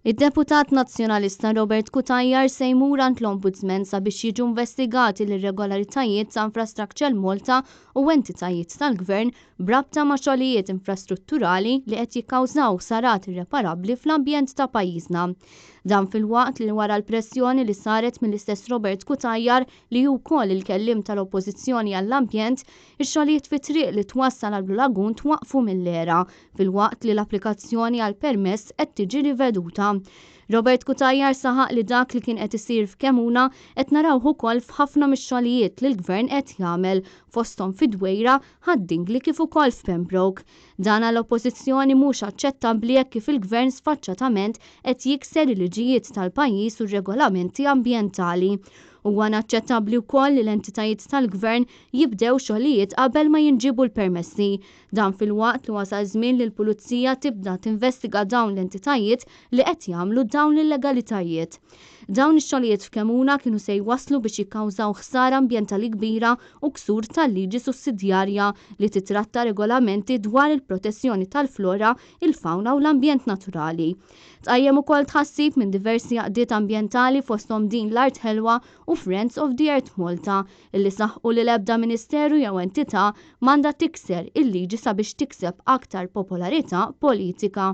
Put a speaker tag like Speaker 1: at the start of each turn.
Speaker 1: Id-deputat Nazzjonalista Robert Cutajar se jmur għand l-Ombudsman sabiex jiġu investigati l-irregolaritajiet ta' Infrastructure Malta u entitajiet tal-Gvern b'rabta ma' xogħlijiet infrastrutturali li qed jikkawżaw ħsarat irreparabbli fl-ambjent ta' pajjiżna. Dan filwaqt li wara l-pressjoni li saret mill-istess Robert Cutajar li hu wkoll il-kelliem tal-Oppożizzjoni għall-Ambjent, ix-xogħlijiet fit-triq li twassal għall-Blue Lagoon twaqqfu mill-ERA filwaqt li l-applikazzjoni għall-permess qed tiġi riveduta. Robert Cutajar saħaq li dak li kien qed isir f'Kemuna qed narawh ukoll f'ħafna mix-xogħlijiet li l-Gvern qed jagħmel, fosthom fid-Dwejra, Ħad-Dingli kif ukoll f'Pembroke. Dan għall-Oppożizzjoni mhux aċċettabbli hekk kif il-Gvern sfaċċatament qed jikser il-liġijiet tal-pajjiż u r-regolamenti ambjentali. Huwa inaċċettabbli wkoll li l-entitajiet tal-Gvern jibdew xogħlijiet qabel ma jinġiebu l-permessi. Dan filwaqt li wasal żmien li l-Pulizija tibda tinvestiga dawn l-entitajiet li qed jagħmlu dawn l-illegalitajiet. Dawn ix-xogħlijiet f'Kemuna kienu se jwasslu biex jikkawżaw ħsara ambjentali kbira u ksur tal-liġi sussidjarja li titratta regolamenti dwar il-protezzjoni tal-flora, il-fawna u l-ambjent naturali. Tqajjem ukoll tħassib minn diversi għaqdiet ambjentali fosthom Din l-Art Ħelwa u Friends of the Earth Malta illi saħqu li l-ebda ministeru jew entità m'għandha tikser il-liġi sabiex tikseb aktar popolarità politika.